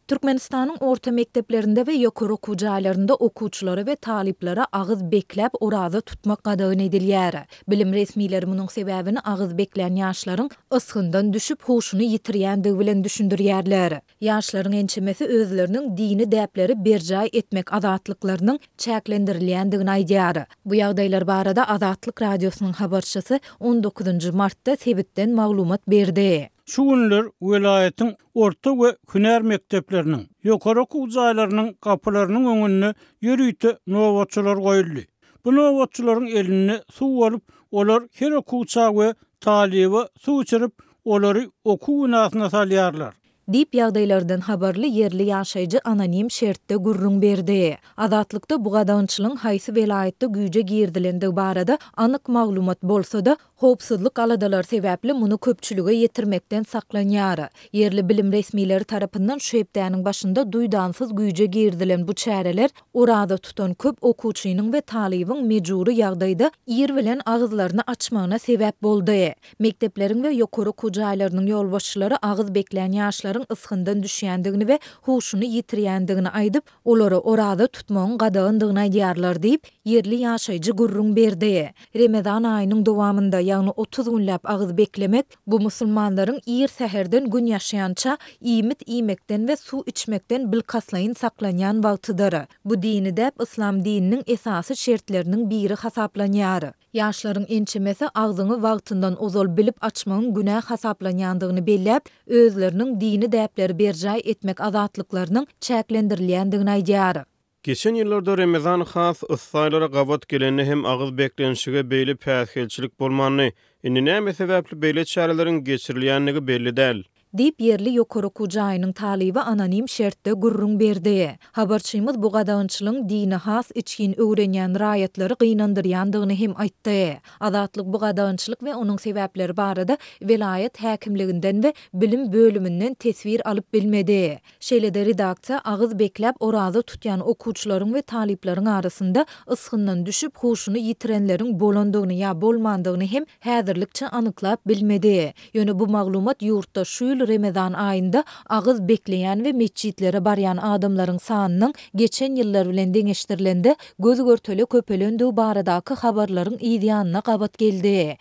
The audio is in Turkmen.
Türkmenistanyň orta mekdeplerinde we ýokary okuw jaýlarynda okuwçylara we talyplara agyz bekläp oraza tutmak gadagan edilýär. Bilim resmileri munuň sebäbini agyz beklän ýaşlaryň ysgyndan düşüp, huşuny ýitirýändigi bilen düşündirýärler. Ýaşlaryň ençemesi özleriniň dini däpleri berjaý etmek azatlyklarynyň çäklendirilýändigini aýdýar. Bu ýagdaýlar barada Azatlyk Radiosynyň habarçysy on dokuzynjy martda sebitden maglumat berdi. Şu günler welaýatyň orta we hünär mekdepleriniň, ýokary okuw jaýlarynyň gapylarynyň öňünde ýörite nobatçylar goýuldy. Bu nobatçylaryň elinde suw bolup, olar her okuwça we talyba suw içirip, olary okuw binasyna salýarlar. Diýip, ýagdaýlardan habarly ýerli ýaşaýjy anonim şertde gürrüň berdi. Azatlykda bu gadagançylygyň haýsy welaýatda güýje girizilendigi barada anyk maglumat bolsa-da, howpsuzlyk aladalary sebäpli muny köpçülige ýetirmekden saklanýar. Ýerli bilim resmileri tarapyndan şu hepdäniň başynda duýdansyz güýje girizilen bu çäreler oraza tutan köp okuwçynyň we talybyň mejbury ýagdaýda ir bilen agyzlaryny açmagyna sebäp boldy. Mekdepleriň we ýokary okuw jaýlarynyň ýolbaşçylary agyz beklän ýaşlaryň ysgyndan düşýändigini we huşuny ýitirýändigini aýdyp, olara oraza tutmagyň gadagandygyny aýdýarlar diýip, ýerli ýaşaýjy gürrüň berdi. Remezan aýynyň dowamynda, ýagny 30 günläp agyz beklemek, bu musulmanlaryň ir säherden Gün ýaşýança iýmit iýmekden we suw içmekden bilkastlaýyn saklanýan wagtydyr. Bu dini däp yslam dininiň esasy şertleriniň biri hasaplanýar. Ýaşlaryň ençemesi agzyňy wagtyndan ozal bilip açmagyň günä hasaplanýandygyny belläp, özleriniň dini däpleri berjaý etmek azatlyklarynyň çäklendirilýändigini aýdýar. Geçen ýyllarda Remezan has yssy aýlara gabat gelende hem agyz beklenişige beýle päsgelçilik bolmandy. Indi näme sebäpli beýle çäreleriň geçirilýändigi belli däl. Diýip, ýerli ýokary okuw jaýynyň talyby anonim şertde gürrüň berdi. Habarçymyz bu gadagançylygyň dini has içgin öwrenýän raýatlary gynandyrýandygyny hem aýtdy. Azatlyk bu gadagançylyk we onuň sebäpleri barada welaýat häkimliginden we bilim bölüminden teswir alyp bilmedi. Şeýle-de redaksiýa agyz bekläp oraza tutýan okuwçylaryň we talyplaryň arasynda ysgyndan düşüp huşuny ýitirenleriň bolandygyny ýa bolmandygyny hem häzirlikçe anyklap bilmedi. Ýöne bu maglumat ýurtda şu ýyl Remezan aýynda agyz bekleýän we metjitlere barýan adamlaryň sanynyň geçen ýyllar bilen deňeşdirilende göz-görtele köpelendigi baradaky habarlaryň yzýanyna gabat geldi.